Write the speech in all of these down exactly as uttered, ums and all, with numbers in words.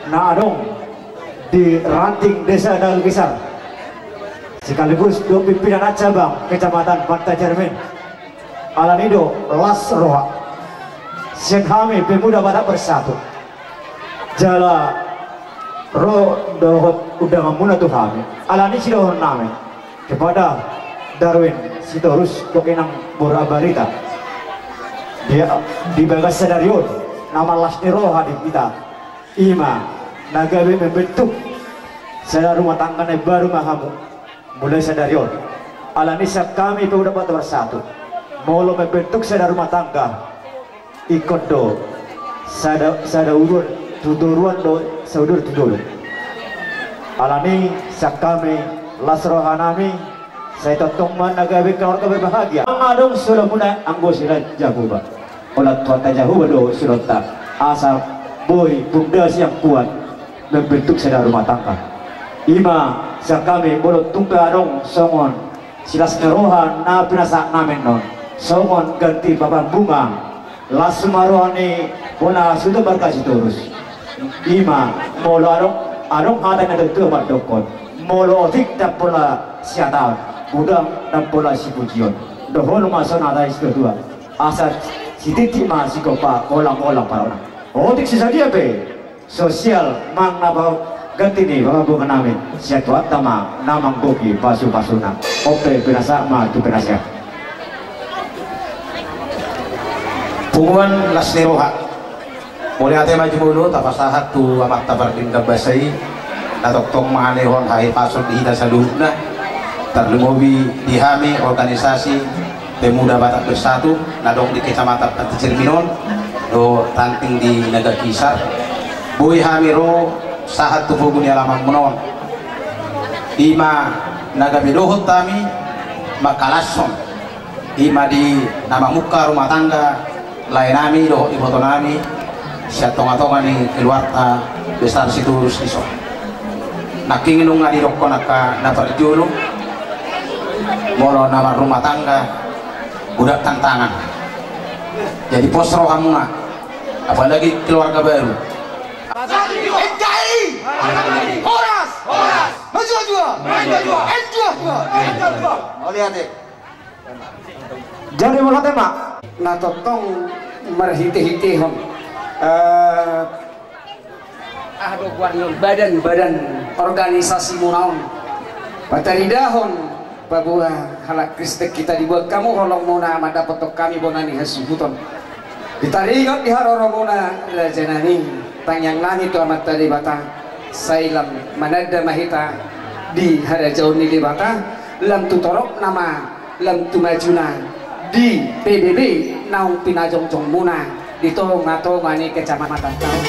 na adong di ranting desa Dagesar, sekaligus do pimpinan cabang Kecamatan Pantai Cermin. Alani do las roha sian hami Pemuda Batak Bersatu. Jala ro dohot undanganmuna tu hami. Alani sidohonon nami kepada Darwin Sitorus, tu inang boru Ambarita. Dia di bagas sadari on na marlas ni roha di hita. Ima na gabe membentuk sada rumah tangga na baru ma hamu. Mulai sadari on, alani sian hami Pemuda Batak Bersatu, molo membentuk sada rumah tangga, ingkon do sada, sada udur tu toruan do, sada udur tu jolo. Alani sian hami las roha nami, sai tongtong ma na gabe keluarga berbahagia. Adong soloanmuna anggo sian Jahowa. Holan Tuhanta Jahowa do soloanta, asa boi pondasi yang kuat membentuk sada rumah tangga. Ima sian hami, molo tung pe adong songon silas ni roha na pinasahat nami on, songon ganti papan bunga, las ma roha ni bona suta marga Sitorus. Ima molo adong, adong hata ni natuatua mandokkon, molo otik ndang pola siataon, godang ndang pola sipujion. Dohonon ma songon hata ni situatua. Asa sititi ma sigompa, olang-olang parona. Otik so sadia pe sosial manang na paganti ni papan bunga nami, sian Tuhanta ma na manggohi pasupasuna. On pe pinasahat ma tu pinasahat. Punguan las ni roha. Mauliate ma jumolo tapasahat tu Amanta Pardenggan Basa i, na tongtong mangalehon hahipason di hita saluhutna, tarlumobi di hami organisasi Pemuda Batak Bersatu na adong di Kecamatan Pantai Cermin on, dohot ranting di Nagari Kisar. Boi hami ro sahat tu pogu ni alamanmuna on. Ima na gabe dohot hami mangkalashon, ima di na mamungka rumah tangga lae nami dohot iboto nami sian tongatonga ni keluarga besar Sitorus dison. Nangkin nunga didokkon angka na parjolo, molo na marrumah tangga godang tantangan. Jadi pos rohamuna, apalagi keluarga baru. N K R I! Horas! Horas! Maju, maju! Maju, maju! N dua dua! N dua dua! Mauliate. Jadi mauliate ma. Na tongtong marhitehitehon, eh, aha do goarna on, badan, badan organisasimuna on, pataridahon paboa halak Kristen hita, diboan hamu holongmuna mandapothon hami bona ni hasuhuton. Di taringot di haroromuna raja nami, tangiang nami tu Amanta Debata, sai lam mananda ma hita di harajaon ni Debata, lam tu torop nama, lam tu majuna di P B B naung pinajongjongmuna di tongatonga ni kecamatan ta on.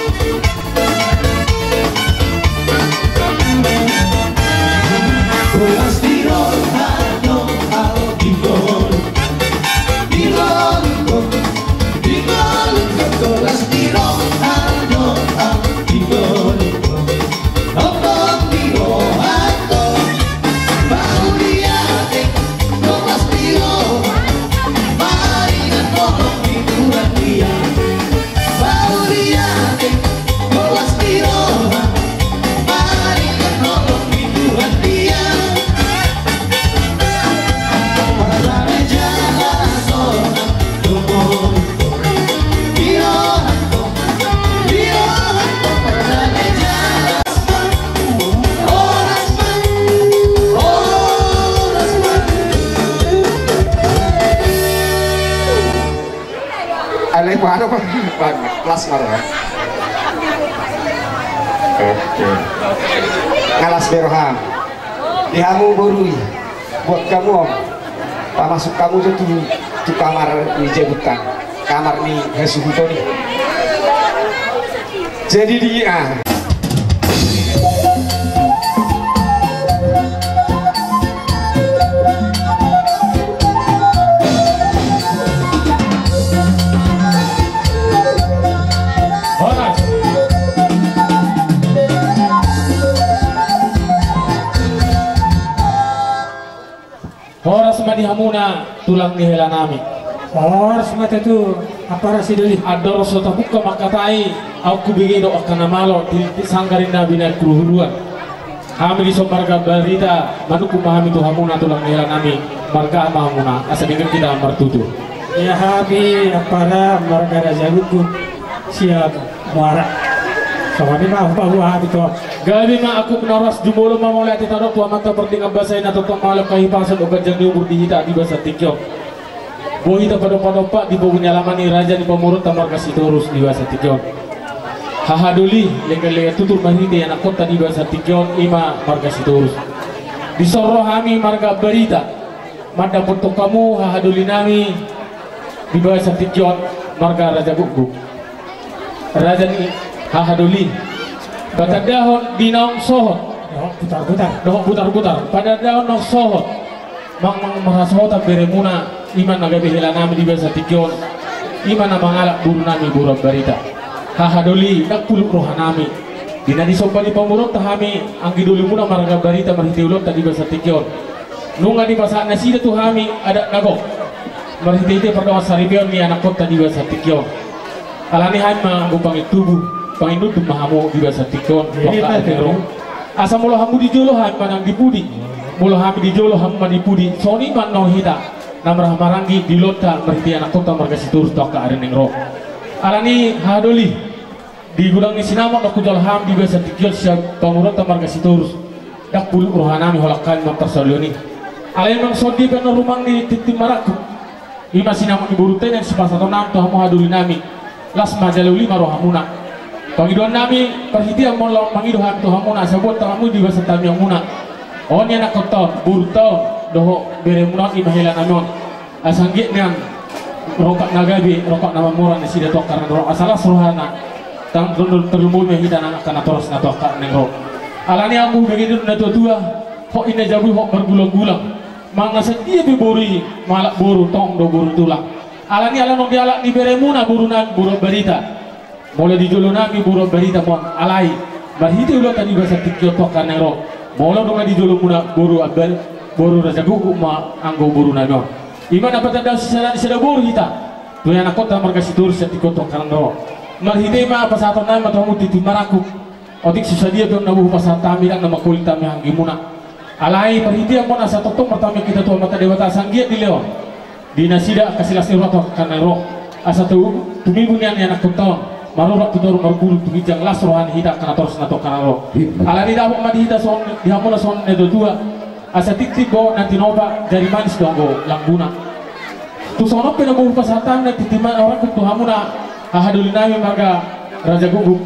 Alai baru, baru, las baru. Oke. Ngalas beroham. Di hamu boru i. Buat hamu on. Pamasuk hamu jo tu, tu kamar ni jabutan. Kamar ni hasuhuton i. Jadi di, ah. Horas. Horas ma di hamuna tulang ni hela nami. Horas ma tutu, ampara sidoli. Andor so tabuka mangkatai. Au hubege do angka na malo di sanggar ni na binahen huluan. Hami dison marga Barita manungkun ma hami tu hamuna tulang ni hela nami, marga ma hamuna asa denggan hita martutur. Ia hami ampara marga Raja Guguk sian Muara. Songon i ma hupaboa hami tu. Gabe ma angkup na horas, jumolo ma mauliate tadok tu Amanta Pardenggan Basa i na tongtong malehon hahipason dohot ganjang ni umur di hita di bagasan tingki on. Boi hita padompak-dompak di pogu ni alaman ni raja ni pamoruonta marga Sitorus di bagasan tingki on. Hahadoli, legan-legan tutur marhite anakkonta di bagasan tingki on, i ma marga Sitorus. Dison ro hami marga Barita mandapothon hamu hahadoli nami di bagasan tingki on, marga Raja Guguk. Raja ni hahadoli. Patandahon di naung sohot. Dohot butar-butar. Dohot butar-butar. Patandahon naung sohot. Mang, mang marhasohotan beremuna, i ma na gabe hela nami di bagasan tingki on. I ma na mangalap boru nami, boru Ambarita. Hahadoli, ndang pulut roha nami. Di na disomba ni pamoruonta hami anggi dolimuna marga Barita marhite ulaonta di bagasan tingki on. Nunga dipasahat nasida tu hami adat na gok marhite-hite pardongan saripeon ni anakkonta di bagasan tingki on. Alani hami ma anggo pangintubu, panginundun ma hamu di bagasan tingki on. Asa molo hamu di jolo, hami ma nang di pudi. Molo hami di jolo, hamu ma di pudi. Songon i ma annon hita na marhahamaranggi di ulaonta marhite anakkonta marga Sitorus tu angka ari naeng ro. Alani hahadoli, di godang ni sinamot do hujalo hami di bagasan tingki on sian pamoruonta marga Sitorus. Ndang pulut roha nami holan hami mamparsaulihon i. Alai nunga songon dia pe annon rumang ni tintin marangkup, i ma sinamot ni borunta i naeng sipasahaton nami tu hamu hahadoli nami. Las ma jala uli ma rohamuna. Pangidoan nami, parhitean molo mangido hami tu hamuna asa boan hamu di bagasan tamiangmuna. On ni anakkonta on, borunta on, dohot beremuna on, i ma hela nami on. Asa anggiat nian rongkap na gabe, rongkap na mamora nasida tu angka ari naeng ro, asa las rohana. Tang tarlumobi ma hita nang angka natorasna tu angka ari naeng ro. Alani i hubege do na tua-tua, hot ninna jabu i hot margulang-gulang. Manang na sadia pe boru i mangalap boru, tong do boru tulang. Alani i ala nunga dialap ni beremuna boru nami, boru Ambarita. Molo di jolo nami boru Ambarita ma on, alai marhite ulaonta di bagasan tingki on tu angka ari naeng ro, molo nunga di jolomuna boru Ambar, boru Raja Guguk ma anggo boru nami on. I ma na patandahon sisada ni sada boru hita tu anakkonta marga Sitorus sian tingki on tu angka ari naeng ro. Marhite i ma pasahaton nami ma tu hamu tintin marangkup. Otik so sadia pe on na boi hupasahat hami, ndang na mangkolit hami anggimuna. Alai marhitean ma on asa tongtong martamiang hita tu Amanta Debata asa anggiat dilehon di nasida angka silas ni roha tu angka ari naeng ro. Asa tu, tumibu nian ni anakkonta on, marurat tu toru, marbulung tu ginjang, las roha ni hita angka natorasna tu angka ari naeng ro. Alani i dapot ma di hita songon, di hamuna songon na tua-tua. Asa tintin do na tinopa, jari manis do anggo langguna. Tung songon on pe na boi hupasahat hami na tintin marangkup tu hamuna hahadoli nami marga Raja Guguk.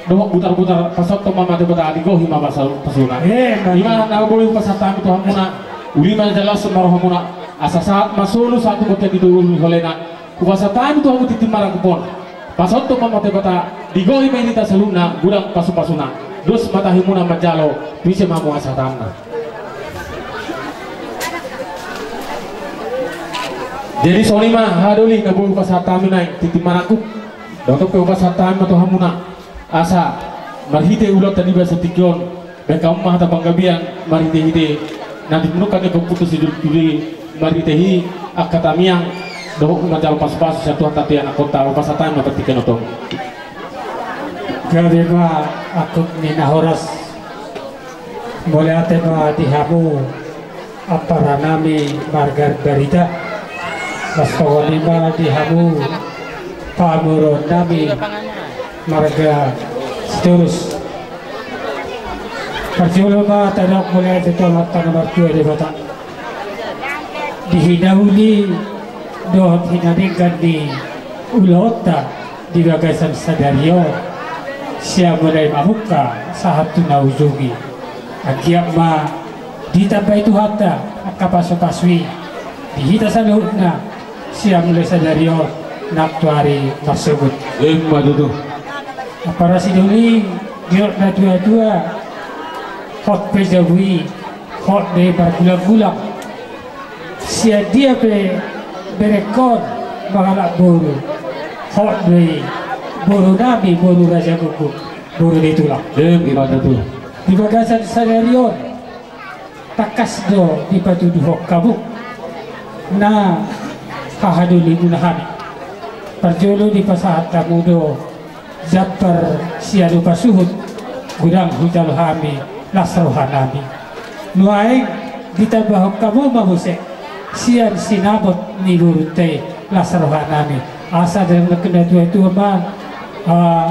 Dohot butar-butar, pasahathon ma Amanta Debata, digohi ma pasal-, pasu-pasuna. I ma na boi hupasahat hami tu hamuna, uli ma jala las ma rohamuna, asa sahat ma solu sahat tu bontean ni toru ni holena. Hupasahat hami tu hamu tintin marangkup on, pasahathon ma Amanta Debata, digohi ma i di hita saluhutna, godang pasu-pasuna. Dos ma tahimuna manjalo, tu ise ma hamu asa tanna. Jadi songon i ma hahadoli na boi hupasahat hami nuaeng tintin marangkup. Dohot pe hupasahat hami ma tu hamuna. Asa marhite ulaonta di bagasan tingki on, baen hamu ma hata panggabean marhite-hite na dipunungkap ni ompunta si Doli Tudo i, marhite i angka tamiang dohot manjalo pasu-pasu sian Tuhanta tu anakkonta. Hupasahat hami ma partingkian on tu hamu. Gabe ma angkup ni na horas. Mauliate ma di hamu ampara nami marga Barita. Las songon i ma di hamu pamoruon nami marga Sitorus. Parjolo ma tadok mauliate tu Amanta na martua Debata di hinauli dohot hinadenggan ni ulaonta di bagasan sadari on, sian mulai mamungka sahat tu na ujung i. Anggiat ma ditambai Tuhanta angka pasu-pasu i di hita saluhutna, sian mulai sadari on nang tu ari marsogot. Emma tutu. Ampara si Doli, didok na tua-tua, hot pe jabu i, hot do i margulang-gulang. Sian dia pe berengkon mangalap boru, hot do i boru nami, boru Raja Guguk, boru ni tulang. Emma tutu. Di bagasan sadari on, tangkas do dipatuduhon hamu na hahadolimuna hami. Parjolo dipasahat hamu do Jambar sian upa suhut, godang hujalo hami las rohanami. Nuaeng ditambahon hamu ma muse sian sinamot ni borunta i las rohanami. Asa dengke na tua-tua ma, ah,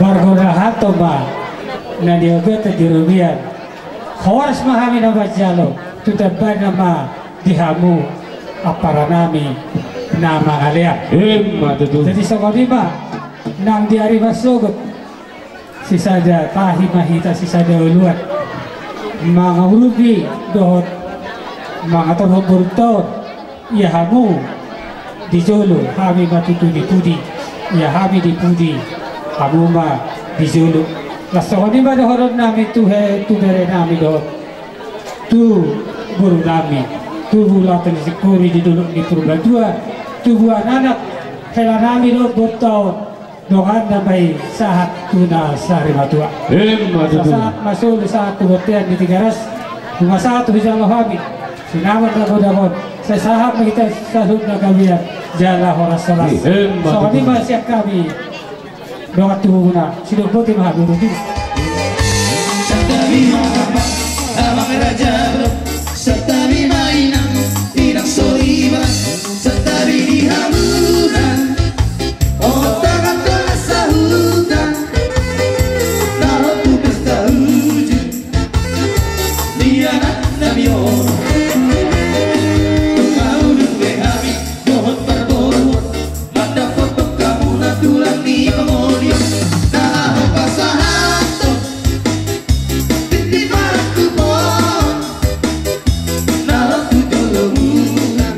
margona hato ma na niagatan di robean. Horas ma hami na manjalo, tu tambana ma di hamu amparanami na mangalean. Emma tutu. Jadi songon i ma nang di ari marsogot, sisada tahi ma hita, sisada oloan, mangurupi dohot mangaturhon borunta on. Ia hamu di jolo, hami ma tutu di pudi. Ia hami di pudi, hamu ma di jolo. Las songon i ma dohononnami tu he, tu berenami dohot tu borunami, tubu Lato ni Singkoru di dolok ni Purbatua, tubuan anak helanami dohot bonta on. Dongan na baen sahat tu na sarimatua. Emma tutu. Sahat ma solu sahat tu bontean di Tigaras. Nunga sahat hujalo hami sinamot na godang on. Sai sahat ma hita saluhutna gabean jala horas-horas. Emma tutu. Songon i ma sian hami. Dongan tubumuna, sidok boti ma hami. Santabi ma amang, amang raja, santabi ma inang, inang soriba. Santabi di hamuna, o tangan tona sahuta, na ro tu pesta uju, di anaknami on. Tung hamu dung be hami dohot parboruon, mandapothon hamuna tulang ni pangoli on, na laho pasahathon tintin marangkup on, na ro tu jolomuna.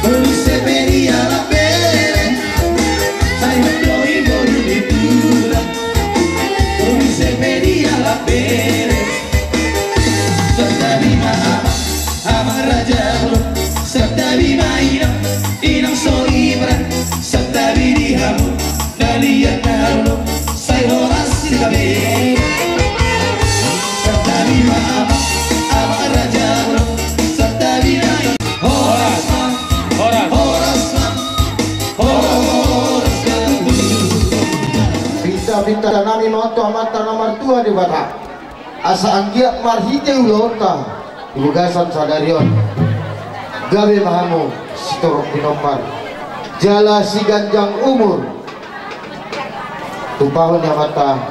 Olusi pe dia la bere, sai hot do i boru ni tulang. Olusi pe dia la bere. Santabi ma amang, amang raja, santabi ma inang, inang soriba. Santabi di hamu na liat na ro, sai horas di gabe. Santabi ma amang, amang raja, santabi ma inang. Horas ma, horas, horas ma, horas ma. Pinta-pintanami ma on tu Amanta na martua Debata, asa anggiat marhite ulaonta di bagasan sadari on, gabe ma hamu sitorop pinompar jala siganjang umur tumpahon ni Amanta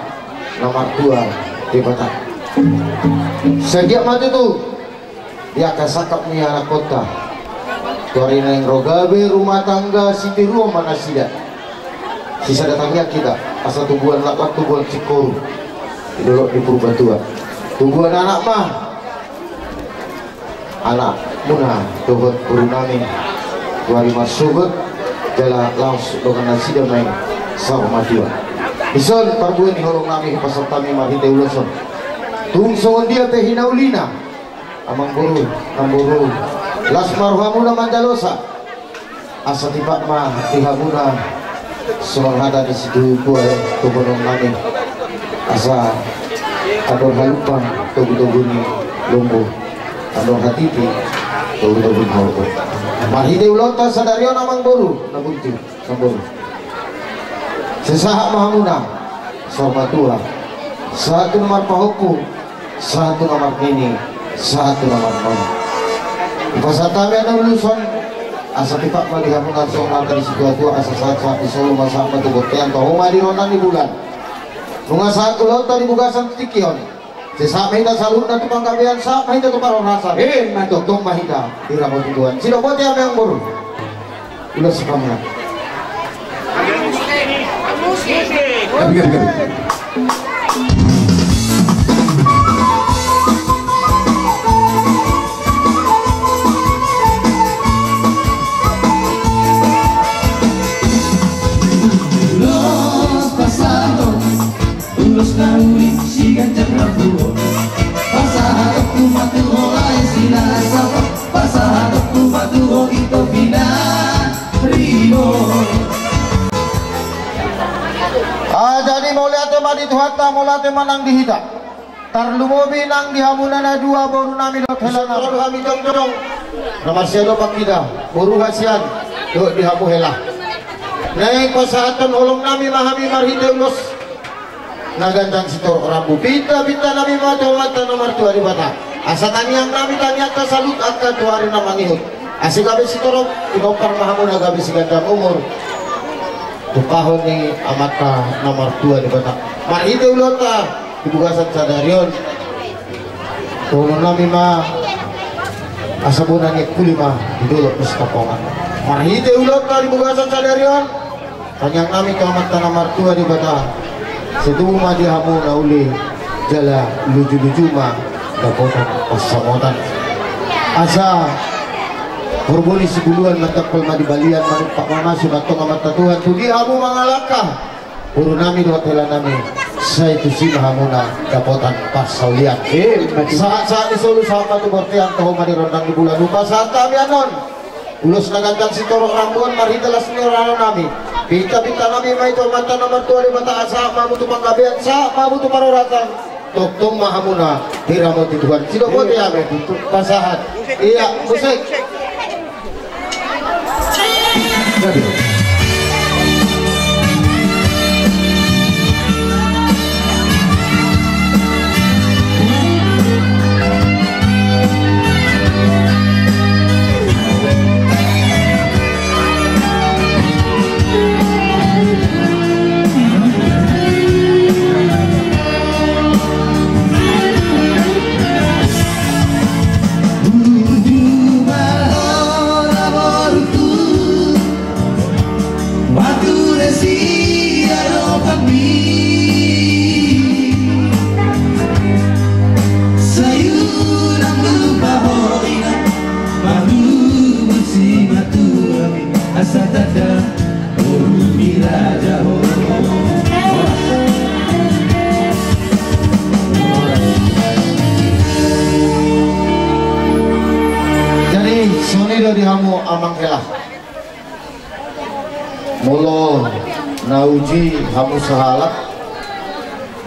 na martua Debata. Sai anggiat ma tutu di angka sangkap ni anakkonta, tu ari naeng ro, gabe rumah tangga sitiruon ma nasida. Sisada tangiang hita asa tubuan laklak, tubuan singkoru di dolok ni Purbatua. Tubuan anak ma anakmuna dohot borunami tu ari marsogot, jala laos dongan nasida ma i saur matua. Dison parbue ni holongnami, hupasahat hami marhite ulos on. Tung songon dia pe hinaulina, amangboru, namboru, las ma rohamuna manjalosa. Asa tipak ma di hamuna songon hata ni situa-tua, dohononnami: Asa andor halumpang togu-togu ni lombu, andor hatiti togu-togu ni horbo. Marhite ulaonta sadari on, amangboru, namboru, namboru, sai sahat ma hamuna saur matua, sahat tu na marpahompu, sahat tu na marnini, sahat tu na marnono. Hupasahat hami annon ulos on, asa tipak ma di hamuna songon hata ni situa-tua, asa sahat-sahat ni solu ma, sahat ma tu bontean, toho ma di rona ni bulan. Nunga sahat ulaonta di bagasan tingki on, sai sahat ma hita saluhutna tu panggabean, sahat ma hita tu parhorasan. Emma tutu. Tongtong ma hita diramoti Tuhan. Sidok boti, amangboru. Ulos sahat ma. Gabe, gabe, gabe. Di Tuhanta, mauliate ma nang di hita. Tarlumobi nang di hamuna na dua boru nami dohot hela nami. Soro hami jongjong. Na marsiadopan hita, boru hasian, dohot di hamu hela. Naeng pasahathon holong nami ma hami marhite ulos na ganjang sitorop rambu. Pinta-pinta nami ma tu Amanta na martua Debata. Asa tangiang nami tangiangta saluhut angka tu ari na mangihut. Asa gabe sitorop, pinompar ma hamuna gabe siganjang umur. Tumpahon ni Amanta na martua Debata. Marhite ulaonta di bagasan sadari on. Dohonon nami ma asa bona ni angkuli ma di dolok ni Sitampongan. Marhite ulaonta di bagasan sadari on. Tangiang nami tu Amanta na martua Debata. Sai tubu ma di hamu na uli jala luju-luju ma dapotan pansamotan. Asa horbo ni sibuluan manjampal ma di balian, manumpak ma masu ma antong Amanta Tuhan tu di hamu mangalangka. Boru nami dohot hela nami, sai tusi ma hamuna dapotan parsaulian. Eh, betul. Sahat-sahat ni solu sahat ma tu bontean, toho ma di rondang ni bulan. Hupasahat hami annon ulos na ganjang sitorop rambu on marhite las ni roha nami. Pinta-pinta nami ma i tu Amanta na martua Debata, sahat ma hamu tu panggabean, sahat ma hamu tu parhorasan. Tongtong ma hamuna diramoti Tuhan. Sidok bote hami. Pasahat. Iya, musik. Asa tanda boru ni raja ho. Jadi songon i do di hamu amang hela. Molo na uji hamu sahalak,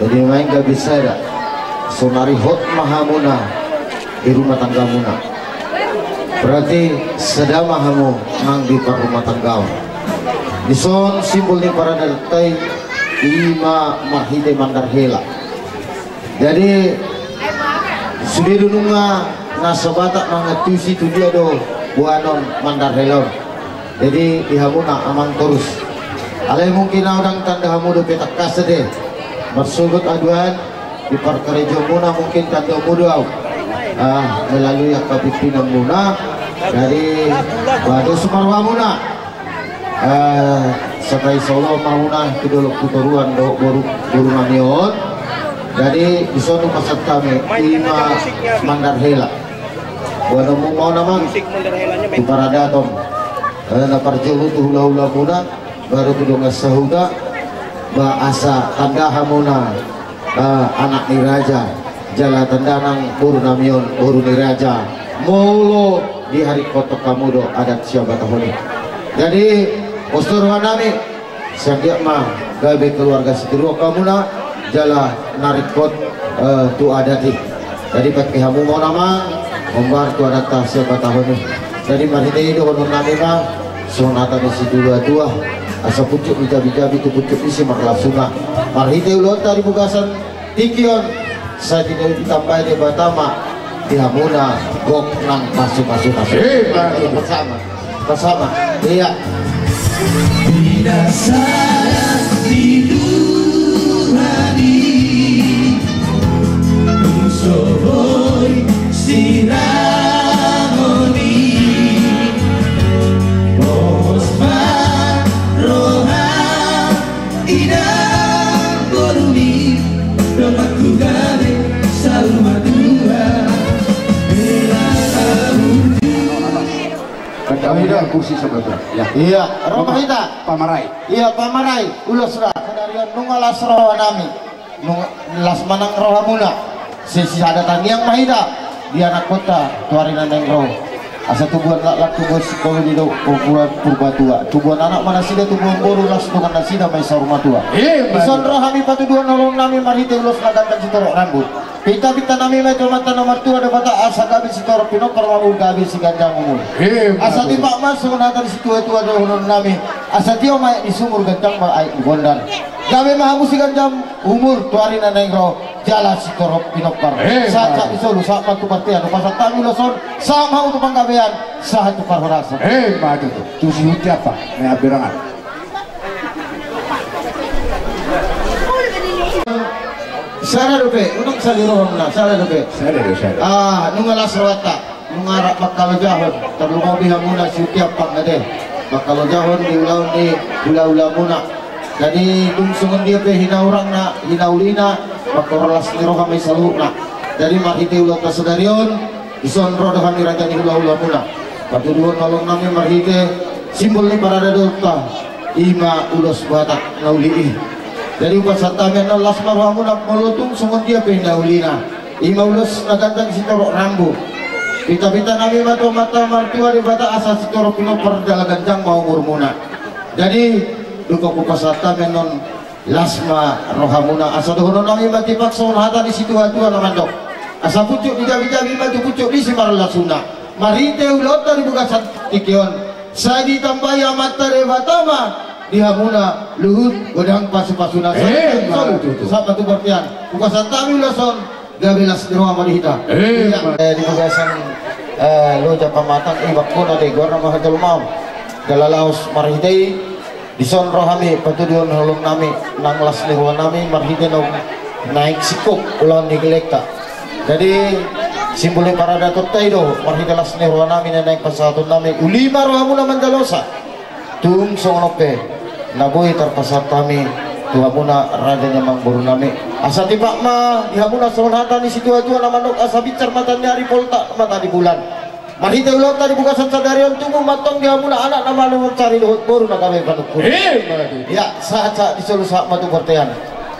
jadi naeng gabe sada, sonari hot ma hamuna di rumah tanggamuna. Berarti sada ma hamu nang di parrumahtanggaon. Dison simbol ni paradatta i, i ma marhite mandar hela. Jadi sude do nunga na so Batak mangantusi tu dia do boanon mandar hela on. Jadi di hamuna amang torus. Alai mungkin ahu ndang tanda hamu dope tangkas ate. Marsogot aduan di parkarejoanmuna mungkin tandamu do ahu. Ah, melalui angka pimpinanmuna. Jadi ba dos ma rohamuna. Eh, sada i solo ma hamuna tu dolok tu toruan dohot boru, boru nami on. Jadi dison hupasahat hami i ma mandar hela. Boanonmu ma on amang tu paradaton. Eh, na parjolo tu hulahulamuna, baru tu dongan sahuta, ba asa tanda hamuna, eh, anak ni raja, jala tanda nang boru nami on boru ni raja. Molo diharingkothon hamu do adat sian Batak on i. Jadi pos do roha nami. Sai anggiat ma gabe keluarga sitiruon hamuna jala na ringkot, eh, tu adat i. Jadi pake hamu ma on amang, hombar tu adatta sian Batak on i. Jadi marhite i dohonon nami ma songon hata ni situa-tua, asa pucuk ni jabi-jabi tu pucuk ni simarlasuna. Marhite ulaonta di bagasan tingki on, sai ditambai Debata ma di hamuna gok nang pasu-pasu. Eh, bersama. Bersama. Iya. Pinasahat ni Tuhan i, tung so boi sirangon i, pos ma roha. Inang borumi, dohot tu gabe saur matua. Bela kamu. Kan kamu kursi sebelah. Ya. Iya, ro ma hita. Pamarai. Iya, pamarai. Ulos ra. Sadari on nunga las roha nami. Nunga las ma nang rohamuna. Sisada tangiang ma hita. Di anakkonta tu ari na naeng ro. Asa tubuan laklak, tubuan singkoru, didok tubuan purbatua. Tubuan anak ma nasida, tubuan boru las dongan nasida, mansai saur matua. Ima tutu. Dison ro hami patuduhon holong nami marhite ulos na gantang sitorop rambut. Pinta-pinta nami ma tu Amanta na martua Debata, asa gabe sitorop pinompar, mamur gabe siganjang umur. Ima tutu. Asa tipak ma songon hata ni situatua dohonon nami, asa tio ma aek ni sumur, ganjang ma aek ni bondar. Gabe ma hamu siganjang umur tu ari na naeng ro, jala sitorop pinompar. Ima tutu. Sahat-sahat di solu, sahat ma tu bontean, hupasahat hami ulos on, sahat ma hamu tu panggabean, sahat tu parhorasan. Ima tutu. Tu si Hutiampang, ni ambiarangan. Sada dope, unang sali rohamuna, sada dope. Sada do, sada. Ah, nunga las rohanta, nunga rap mangkalojahon, tarlumobi hamuna si Hutiampang ate. Mangkalojahon di ulaon ni hula-hulamuna. Jadi, dung songon dia pe hinaurangna, hinaulina, mangkorhon las ni roha ma i saluhutna. Jadi, marhite ulaonta sadari on, dison ro do hami raja ni hula-hulamuna. Patuduhon holong nami marhite simbol ni paradatonta, ima ulos Batak na uli i. Jadi, hupasahat hami annon, las ma rohamuna, molo tung songon dia pe hinaulina. Ima ulos na gantang sitorop rambu. Pinta-pinta nami ma tu Amanta martua Debata, asa sitorop pinompar jala ganjang ma umurmuna. Jadi, dung hupasahat hami annon, las ma rohamuna, asa dohonon nami ma tipak songon hata ni situatua na mandok. Asa pucuk ni jabi-jabi ma tu pucuk ni simarlasuna. Marhite ulaonta di bagasan tingki on, sai ditambai Amanta Debata ma di hamuna luhut godang pasu-pasuna. Eh, sahat ma tu bontean. Hupasahat hami ulos on, gabe las ni roha ma di hita. Eh, di bagasan, eh, loja pamatang, ibakuna di goarna ma hajolmaon. Jala laos marhite i, dison ro hami patuduhon holong nami, nang las ni roha nami, marhite naung naeng singkop ulaon ni gellengta. Jadi, simbol ni paradatonta i do, marhite las ni roha nami na naeng pasahaton nami, uli ma rohamuna manjalosa. Tung songon on pe, na boi tarpasahat hami tu hamuna raja ni amangboru nami. Asa tipak ma di hamuna songon hata ni situatua na mandok, asa binsar mata ni ari, poltak mata ni bulan. Marhite ulaonta di bagasan sadari on, tubu ma antong di hamuna anak na malo mansari dohot boru na gabe panungkun. Ima tutu. Ya, sahat-sahat di solu, sahat ma tu bontean.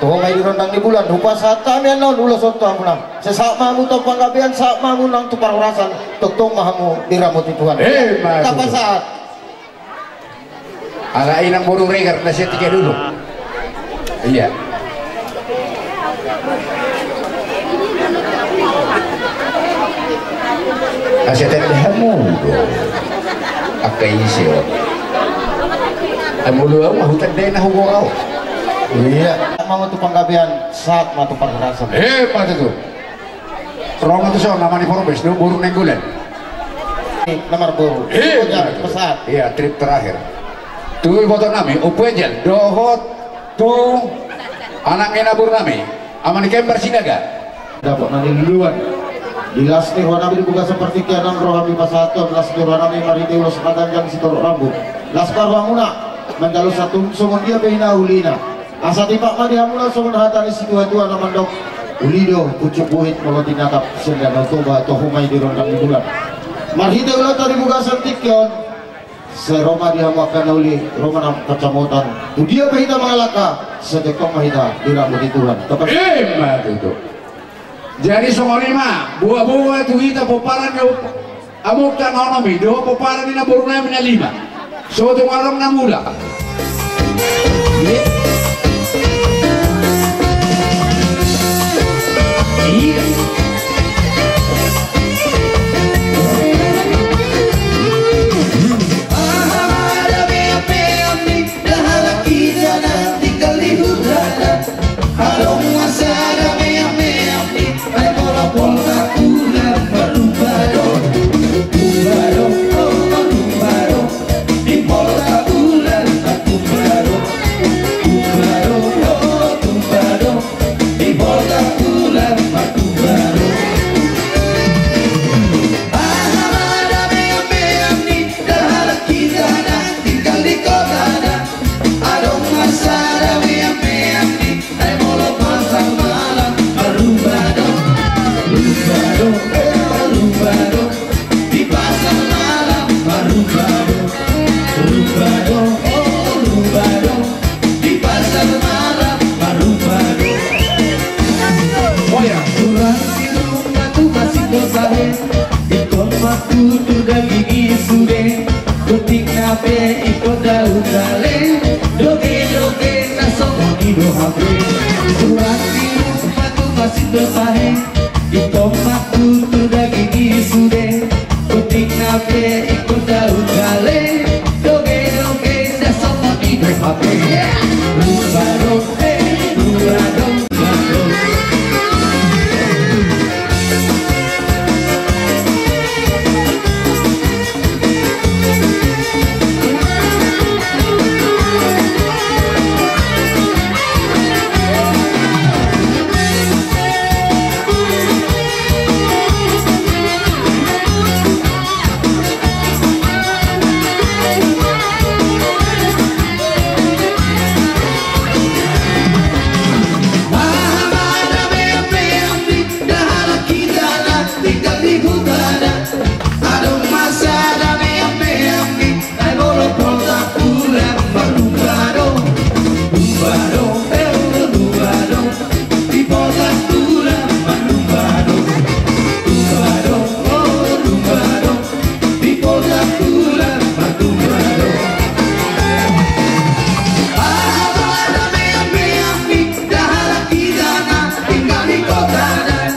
Toho ma i di rondang ni bulan, hupasahat hami annon ulos on tu hamuna. Sai sahat ma hamu tu panggabean, sahat ma hamu nang tu parhorasan, tongtong ma hamu diramoti Tuhan. Ima tutu. Tapasahat. Ala inang boru Regar na sian Tiga Dulu. Iya. Asa tanda hamu do. Angka ise on. Ai molo au ma hutanda na huboto au. Iya. Ima ma tu panggabean, sahat ma tu parhorasan. Eh, ima tutu. Ro ma tuson, nama ni Forbes, do boru Nainggolan. Na marboru. Iya, Ojan, betul. Pesat. Iya, trip terakhir. Tu iboto nami, Ompu Angel, dohot tu anak ni na boru nami, Ama ni Kembar Sinaga. Dapot na niluluan. Di las ni roha nami di bagasan partingkian on ro hami pasahathon las ni roha nami marhite ulos na ganjang sitorop rambut. Las ma rohamuna, manjalosa tung songon dia pe hinaulina. Asa tipak ma di hamuna songon hata ni situatua na mandok, uli do pucuk buhit molo tinatap sian Danau Toba, toho ma i di rondang ni bulan. Marhite ulaonta di bagasan tingki on, sai ro ma di hamu angka na uli, ro ma nang pansamotan. Tu dia pe hita mangalangka, sai tongtong ma hita diramoti Tuhan. Tepat. Ima tutu. Jadi songon i ma, boa-boa tu hita pomparan ni amanta na onom i, dohot pomparan ni na boru nami na lima. So tung adong na mula. Iya. Aha, ada meam-meam ni, dah halak kita na tinggal di hutan. Adong ma sada meam-meam ni, ai molo poltak bulan martumba do. Tumba do, oh, martumba do. Di poltak bulan martumba do. Ingkon daun jale, doge-doge na songon i do hape. Tulang ni rumah tu masih berpahe. Ingkon mangkutur daging i sude. Puting na pe ingkon daun jale, doge-doge na songon i do hape. Lumba do, eh, lumba do. Dahala kita na tinggal di huta adat. Adong ma sada meang-meang ni na molo potak tulang marlumba do. Lumba do, eh, lumba do. Di potak tulang marlumba do. Lumba do, oh, lumba do. Di potak tulang marlumba do. Aha ma na meang-meang ni dahala kita na tinggal di kota adat.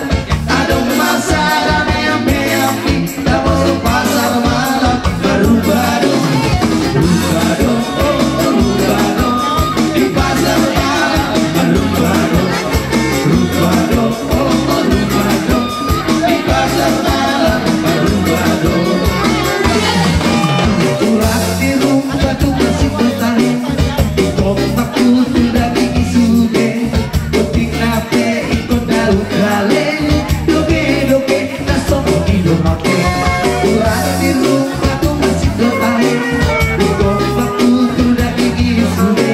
Adong ma sada meang-meang ni na molo pasar malam marlumba do. Lumba do, oh, lumba do. Di pasar malam marlumba do. Lumba do, oh, lumba do. Di pasar malam marlumba do. Tulang ni rumah tu masih bertahan. Ingkon mangkutur daging i sude. Puting na pe ingkon daun jale. Doge-doge na songon i do hape. Tulang ni rumah tu masih bertahan. Ingkon mangkutur daging i sude.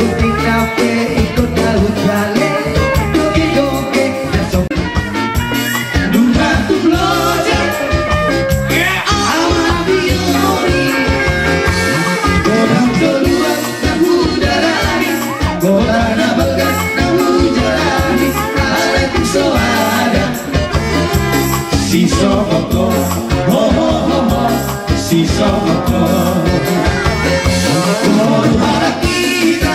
Puting na pe ingkon daun jale. Doge-doge na songon Sisongon ho, ho, ho, ho, sisongon ho. Boru halak hita,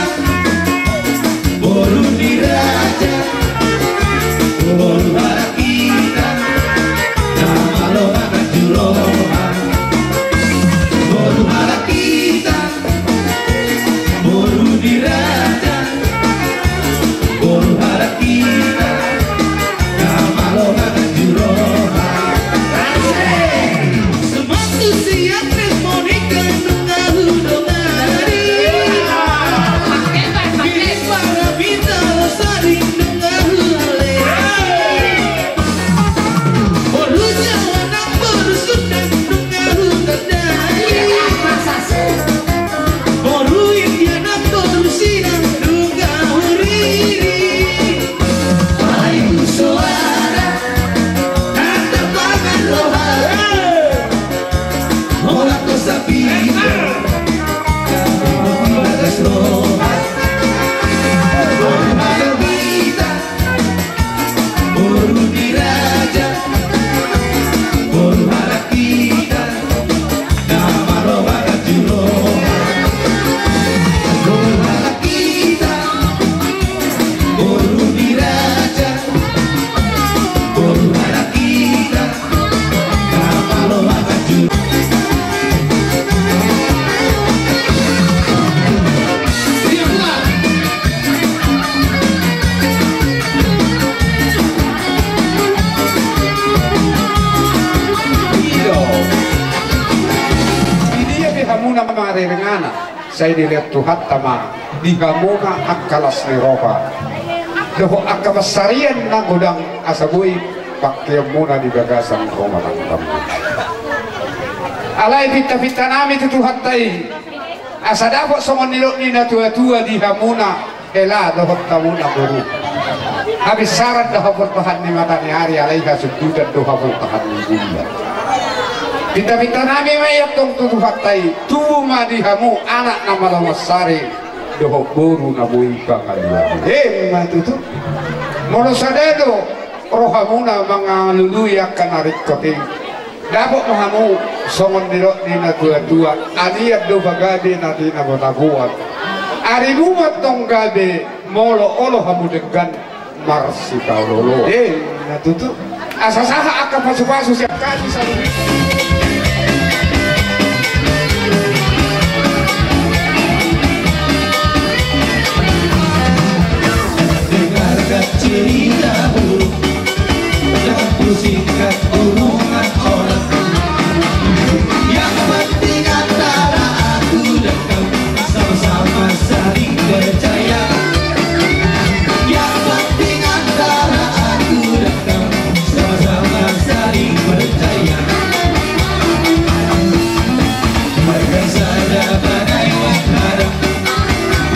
boru ni raja, boru halak hita, na malo manganju roha. Boru halak hita, boru ni raja, boru halak hita, na malo manganju roha. Asik. Sepatu siap, monika nunga hudongani. Bini para bita losari nunga huale. Boru Jawa nang boru Sunda nunga hutandai. Boru India nang boru Sina nunga huriri. Ai soara, na tarpangan roha. Holan do sapinta, di bagas roha. Boru halak hita, boru ni raja, boru halak hita, na malo manganju roha. Boru halak hita, boru ni raja, boru halak hita, na malo manganju. Di dia pe hamuna marereng anak, sai dilehon Tuhanta ma di hamuna angka las ni roha dohot angka pansarian na godang, asa boi pangkeonmuna di bagasan rumah tanggamuna. Alai pinta-pinta nami tu Tuhanta i, asa dapot songon nidok ni na tua-tua di hamuna hela dohot hamuna boru, habinsaran do haportahan ni mata ni ari, alai hasundutan do haportahan ni bulan. Pinta-pinta nami ma i antong tu Tuhanta i, tubu ma di hamu anak na malo mansari dohot boru na boi pangalualu. Emma tutu. Molo sada do rohamuna mangalului angka na ringkot i, Dapot ma hamu songon nidok ni na tua-tua, andian do pagabe na tinago-tagoan. Ari nuaeng tong gabe, molo olo hamu denggan marsipaolo-oloan. Eh, na tutu. Asa sahat angka pasu-pasu sian hami saluhutna. Dengarkan cerita burung, jangan pusingkan omongan orang. Yang penting antara aku dan kau sama-sama saling percaya. Yang penting antara aku dan kau sama-sama saling percaya. Biarkan saja badai menghadang,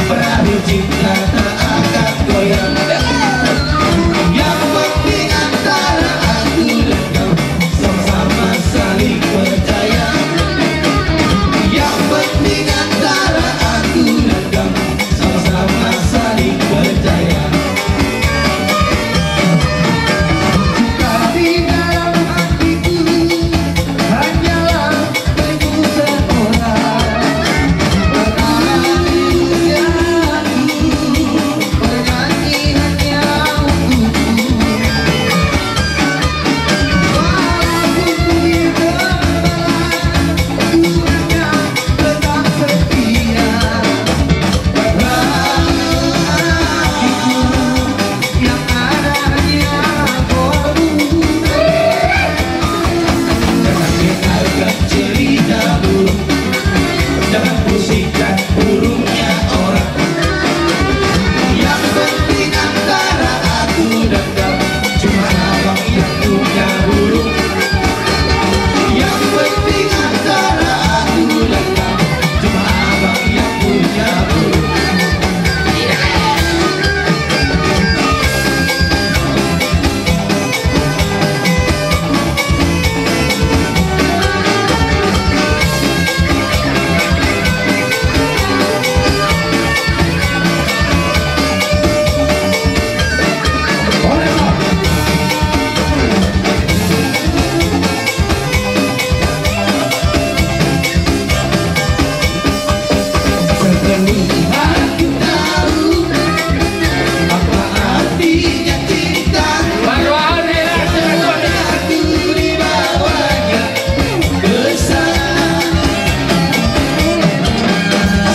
perahu cinta tak akan goyang. Yang penting antara aku dan kau sama-sama saling percaya. Yang penting antara aku dan kau sama-sama saling percaya. Tapi dalam hatiku hanyalah Jangan dengarkan cerita burung, jangan pusingkan burungnya orang. Yang penting antara aku dan kau, cuma abang yang punya burung. Yang penting antara aku dan kau, cuma abang yang punya burung.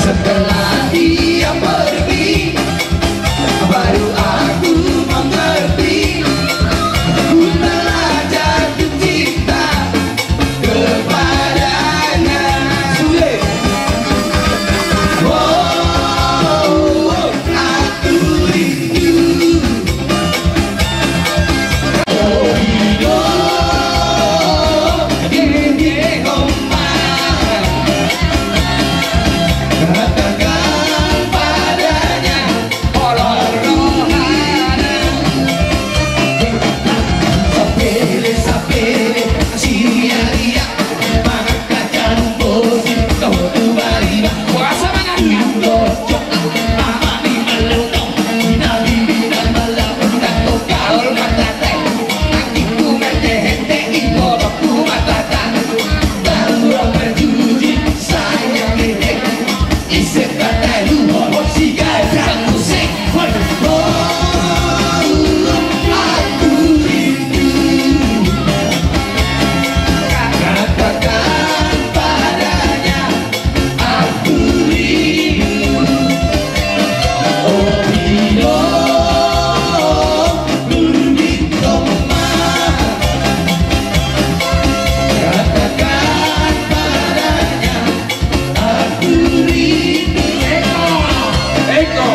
Setelah dia pergi, baru aku mengerti, ku telah jatuh cinta kepadanya. Sudah. Oh, oh, oh, aku rindu. Eko,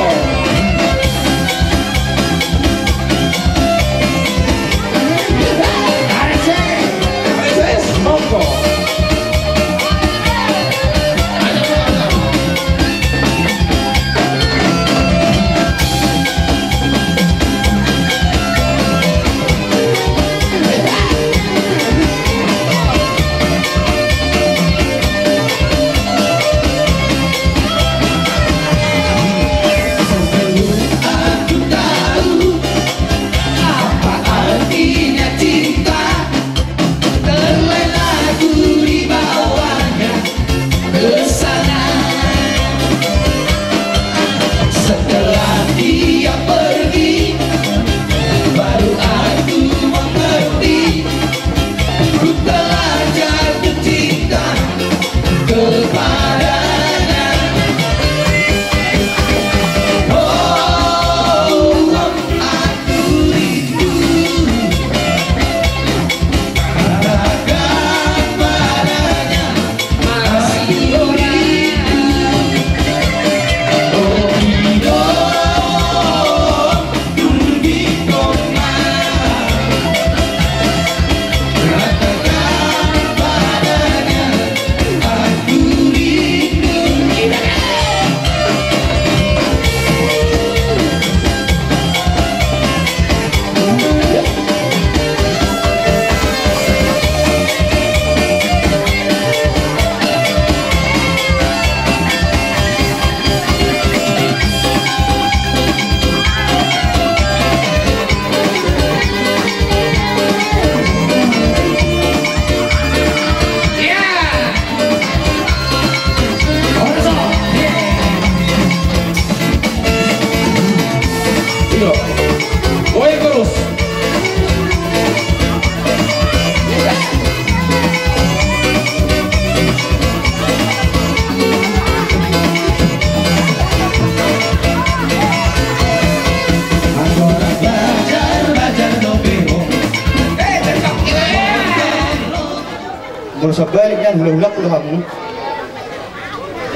Balik nian, hulahulangku do hamu.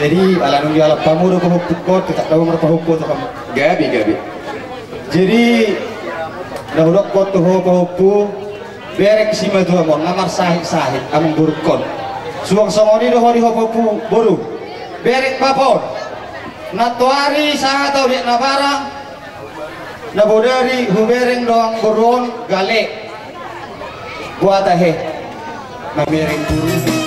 Jadi ala nunga dialap hamu do pahompungkon, tetap do marpahompu tu hamu. Gabe, gabe. Jadi na hudokkon tu ho pahompu, bereng simatuam on na marsahitsahit amangborungkon. Suang songon i do ho di ho pahompu boru. Bereng ma pahompu. Nantoari sahat au di na barang. Na bodari hubereng do amangboru on, gale. Boha tahe. Mamereng boru.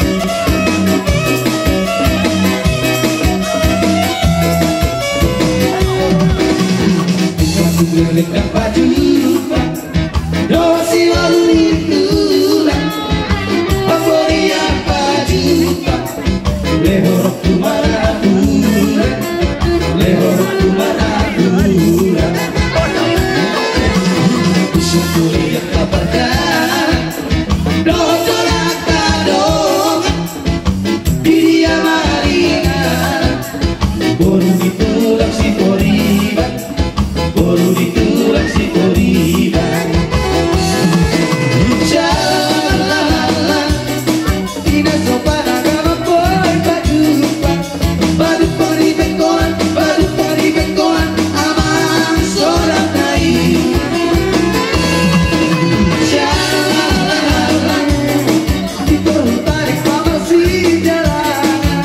Dohot siualu ni tulang. Amboria pajumpang. Lehorongku marapura. Lehorongku marapura. Usung kuliah kabarga. Dohot dolok kadongan. Di dia maringan. Boru ni tulang Siporiban. Boru ni tulang Siporiban. Jalalala. Di na so panagama boi pajumpang. Pajumpang di Bengkolan, pajumpang di Bengkolan, amang sodat nai. Jalalala. Di Toru Tarik pamarsijalangan.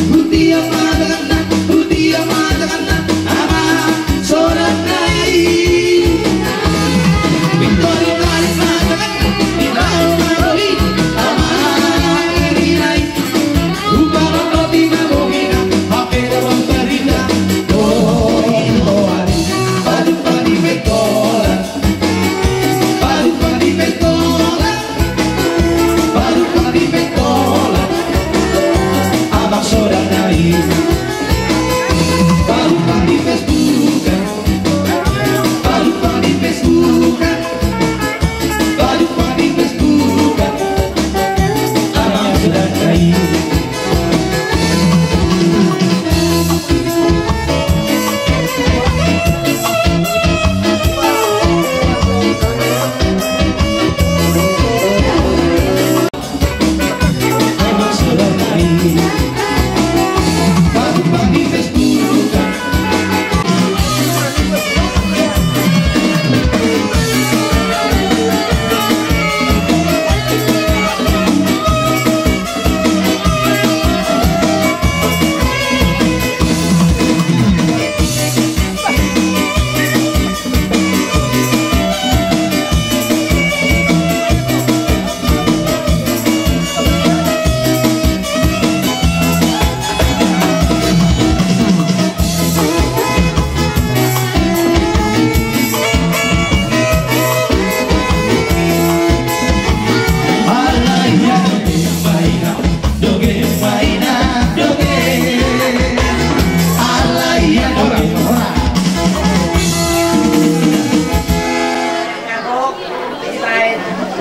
Hutia ma tanganna, hutia ma tanganna, amang sodat nai. Di Toru Tarik ma tanganna, di Toru Tarik, amang eri nai. Hupamanoti ma bohina, hape daong barita. Oi, oi, pajumpang di Bengkolan. Pajumpang di Bengkolan. Pajumpang di Bengkolan. Amang sodat nai. Pajumpang di Facebookan. Pajumpang di Facebookan. Pajumpang di Facebookan. Amang sodat nai.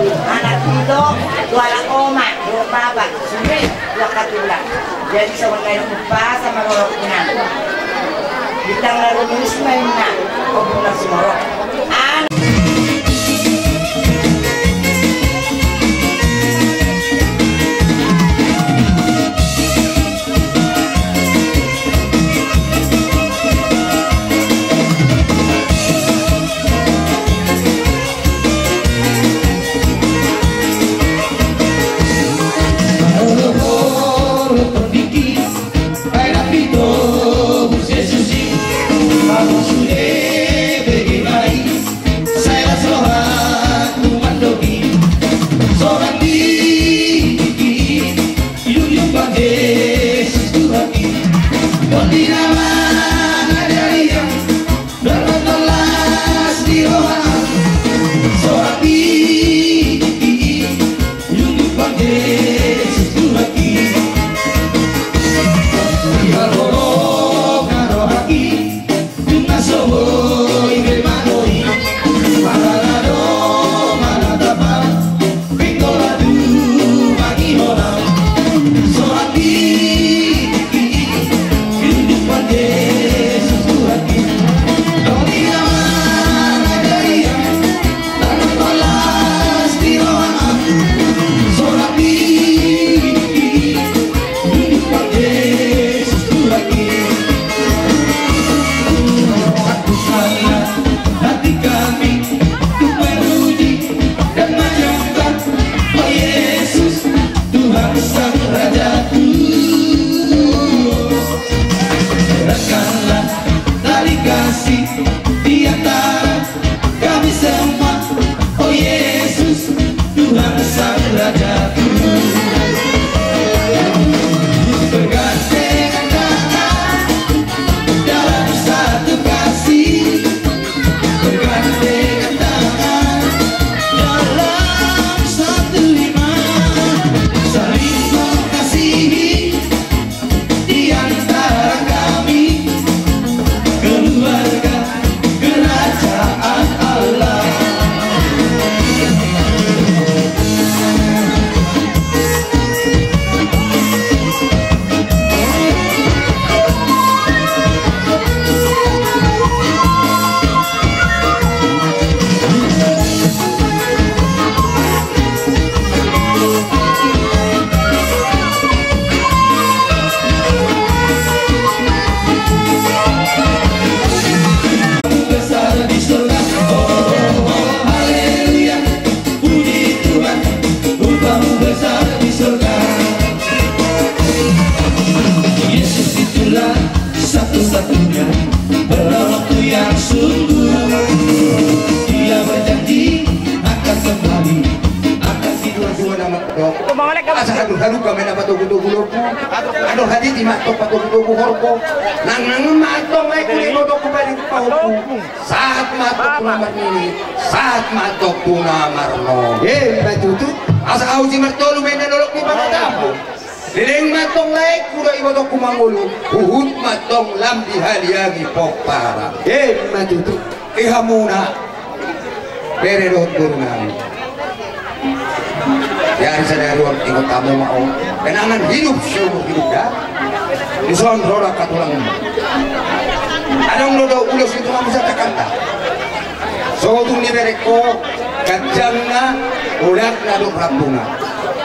Anak tilo, dua anak oma, dua bapa, sude dua angka tulang. Jadi songon na i umpasa ma roha punang. Bintang na rumus ma inna, ombun na sumorop. Anak. Satunya berlaku yang sungguh. Dia berjanji akan kembali, akan tidur. Asa haduhadu ma antong na patogutogu lombu, andor hatiti ma antong patogutogu horbo. Nangnang ma antong laengku, ibotongku, pahompu. Sahat ma antong tu na marnini, sahat ma antong tu na marnono. Emma tutu. Asa ahu si Martolu, bahen na dolok ni panatapu. Leleng ma antong laengku dohot ibotongku mangolu, huhut ma antong lam dihaliangi pomparan. Emma tutu. Di hamuna bere dohot boru nami, di ari sadari on ingot hamu ma on, kenangan hidup seumur hidup da. Dison ro do angka tulangmu. Adong do ulos ni tulangmu satakan da. Sotung ni berengko, ganjangna, olatna dohot rambuna.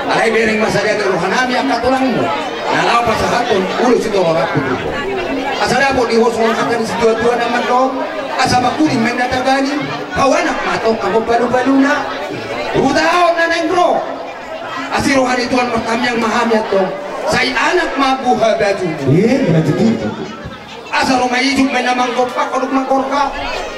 Alai bereng ma sadia ni rohanami angka tulangmu na laho pasahathon ulos ni torop rambuna. Asa dapot di ho songon hata ni situatua na mandok, asa mangkuling ma inna tagani, hau anak ma antong anggo palupalu na. Huta on na naeng ro. Asi roha ni Tuhan martamiang ma hami antong. Sai anak ma buha batu. Iya, benar betul. Asa ro ma isuk ma inna manggompa, koduk manggorka.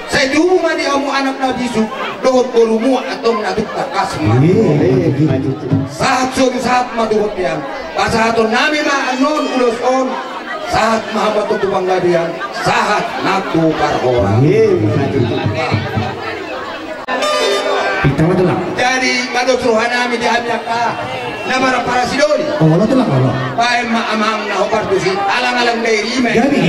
Sai tubu ma di hamu anak na bisuk, dohot borumu antong na tung tangkas ma. Iya, benar betul. Sahat solu sahat ma tu bontean. Pasahatonnami ma annon ulos on. Sahat ma hamu antong tu panggabean, sahat nang tu parhorasan. Iya, betul. Pinta ma tulang. Jadi, mados rohanami di hami angka na marampara sidoli. Olo tulang, olo. Bahen ma amang na hombar tusi, alang-alang dairi ma. Jadi.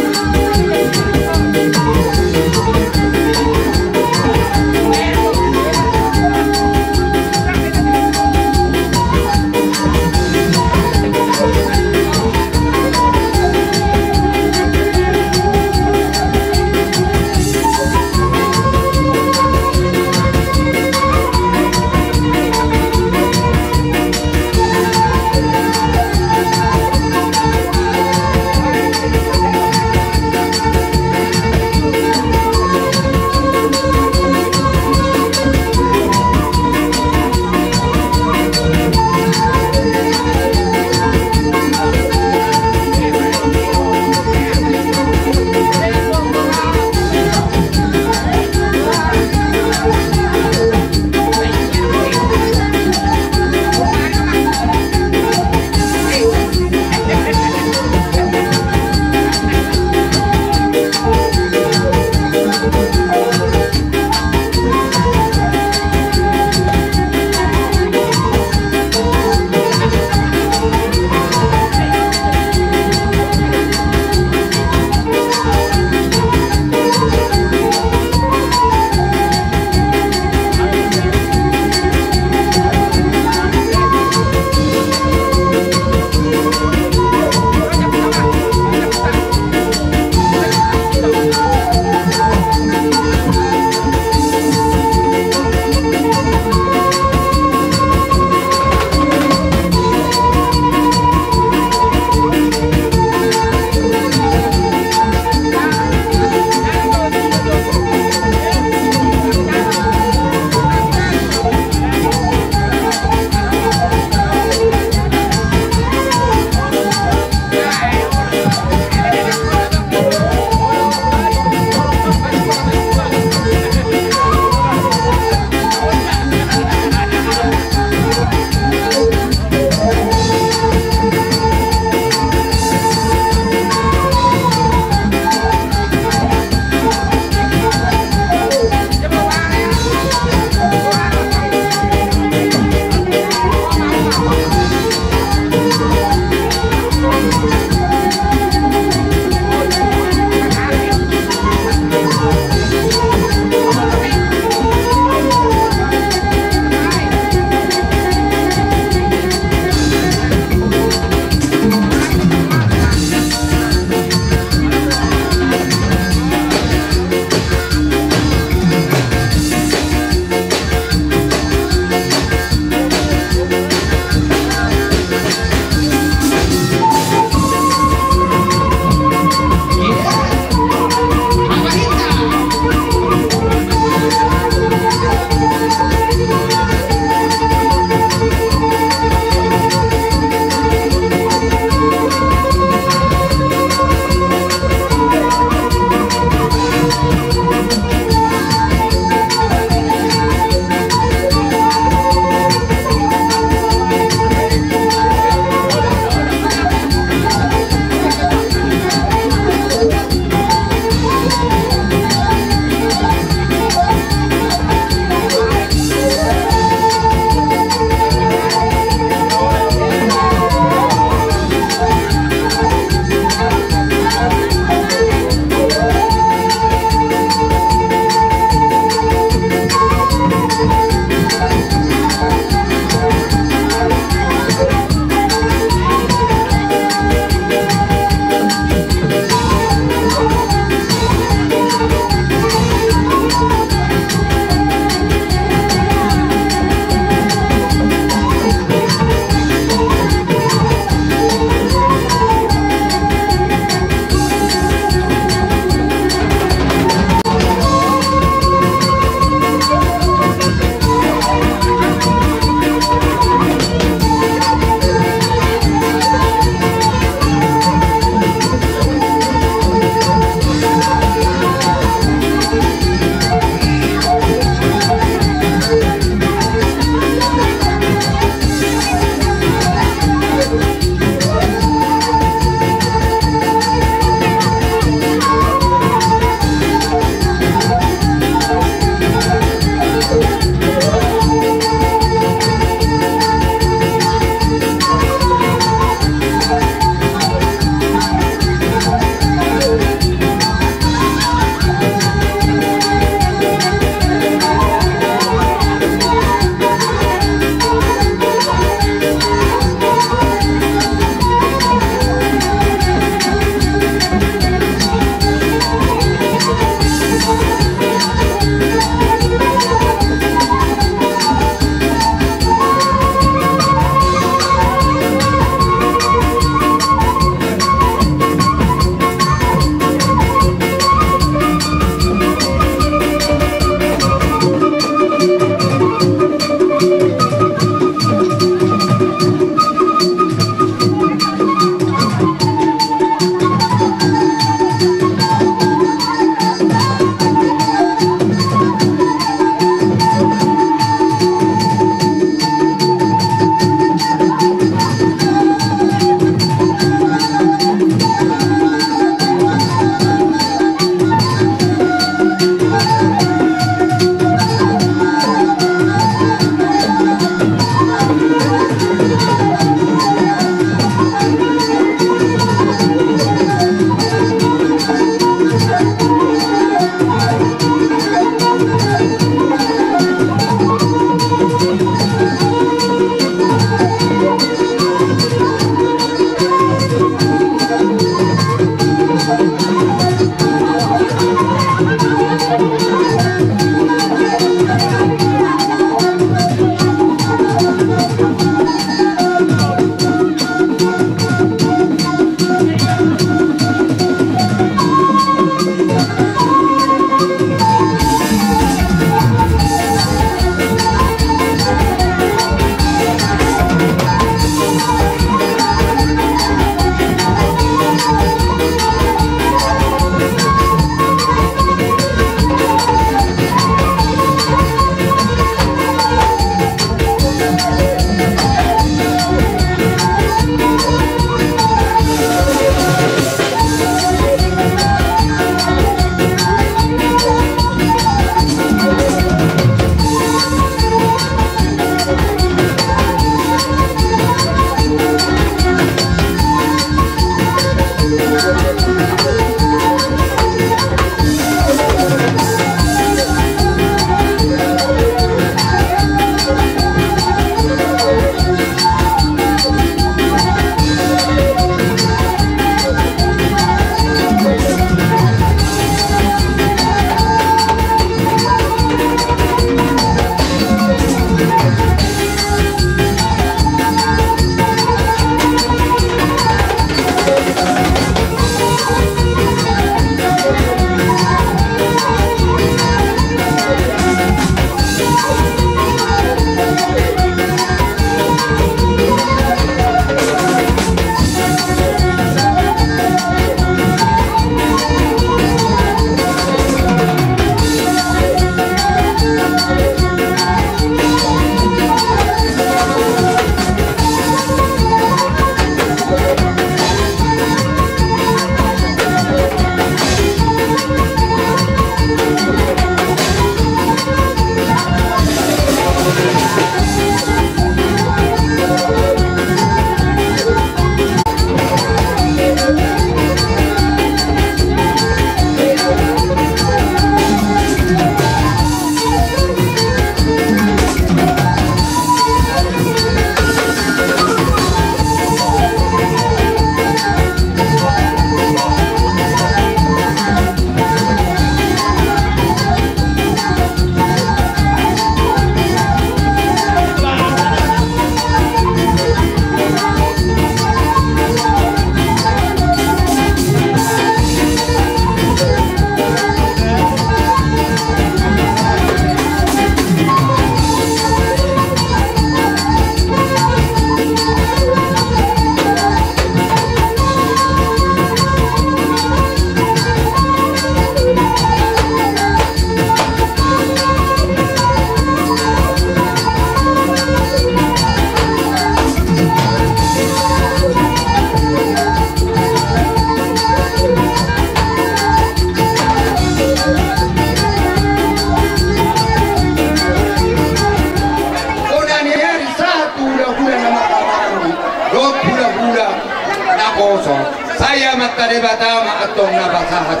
Sai Amanta Debata ma antong na pasahat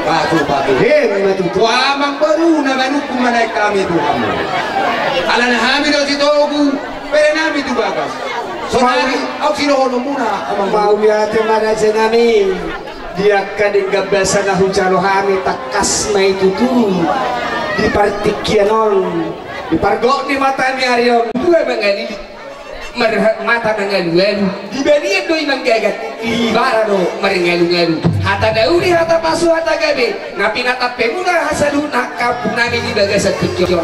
pasu-pasu. Emma tutu. Tu amang boru na manungkun ma naeng hami tu hamu. Alana hami do sitogu, bere nami tu bagas. Sonari, au sidohononmuna, amang boru. Mauliate ma raja nami. Di angka denggan basa na hujalo hami tangkas ma i tutu. Di partingkian on, di pargok ni mata ni ari on, dua mangalilik. Marha-, mata mangalu-alu, di balian do i manggagat, di bara do marngalu-ngalu. Hata na uli, hata pasu, hata gabe, na pinatampemuna hasaluhut na angka ompunami di bagasan tingki on.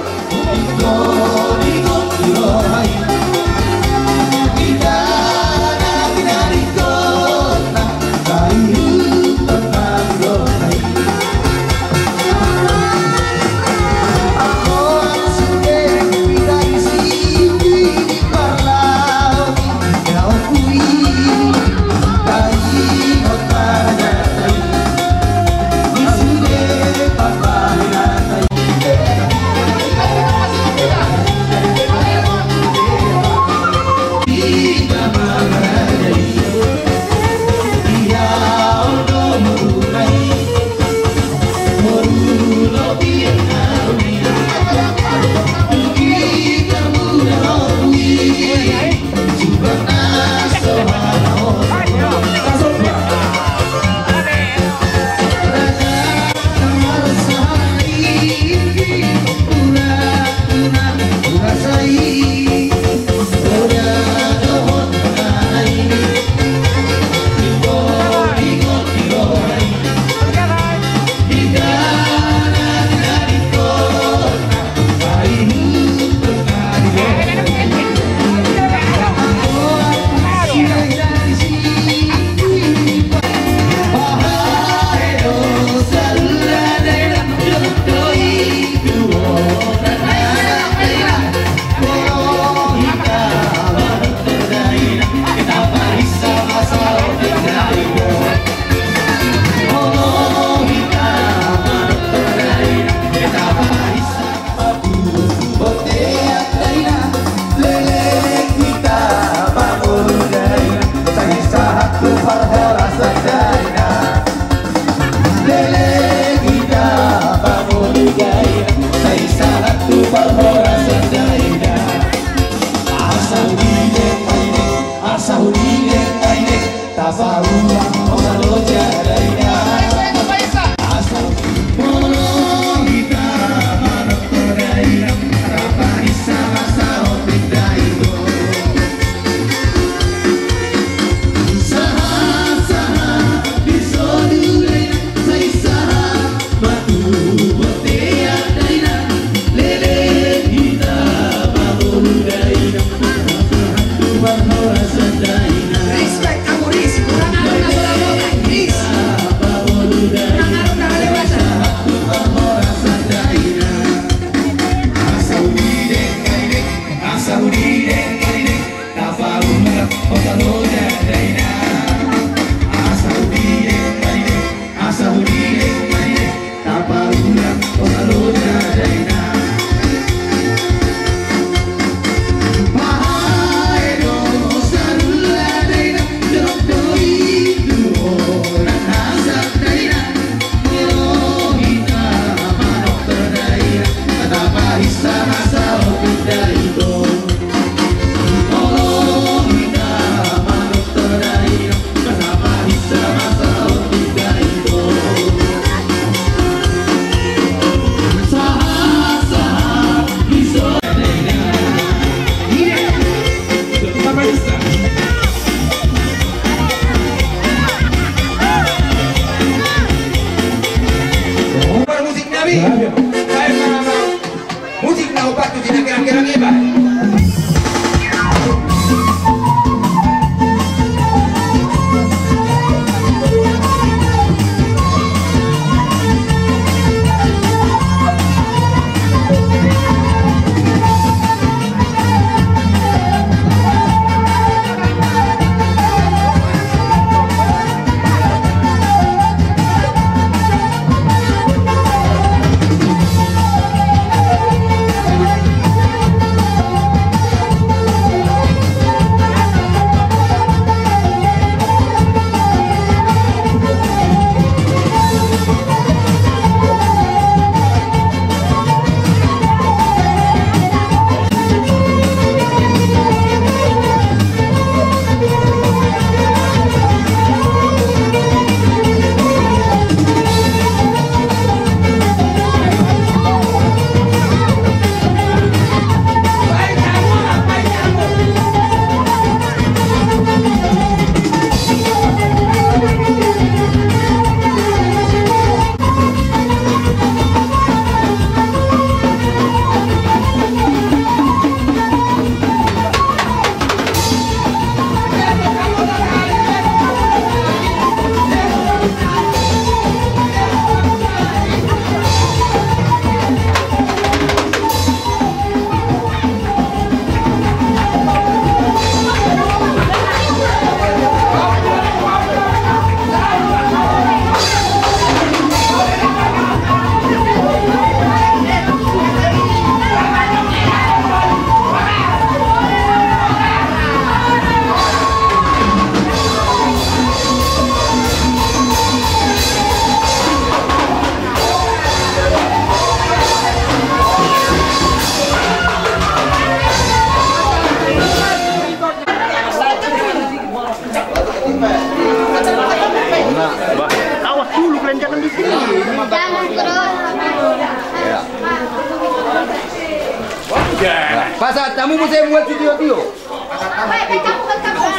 Muse buat si Tio-Tio.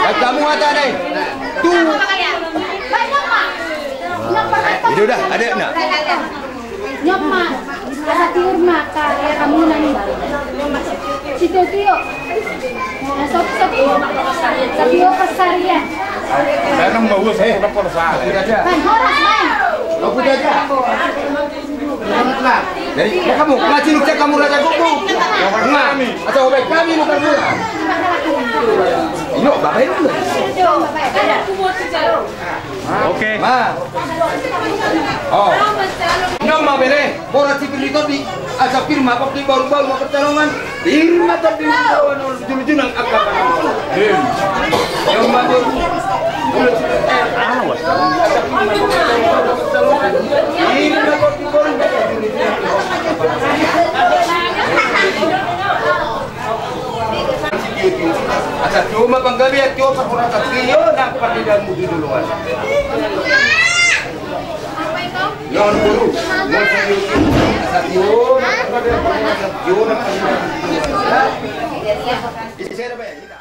Baen hamu hata na i. Tu. Itu dah, ada na. Nyok ma, asa tiur ma, ka, ya, kamu nani. Si Tio-Tio. Nah, sop, sop. Tio Pasarian. Saya nang mau, saya udah pernah salah. Baen, horas, baen. Aku jaja. Jadi, ya kamu, ngaji lu cek kamu raja kuku. Nah, asa obek kami bukan bola. Ino, bapak ini. Oke. Ma. Oh. Ino ma bere, borat si Pirli Tondi, asa pir ma kok di baru-baru ma pertarungan. Pir ma Tondi, julu-julu nang angka. Ino ma boru. Awas. Pir ma kok di baru. Asa tio ma panggabean, tio parhorasan, tio nang pardidaanmu di joloan. Lawan boru. Asa tio nang pardidaanmu, tio nang pardidaanmu di joloan.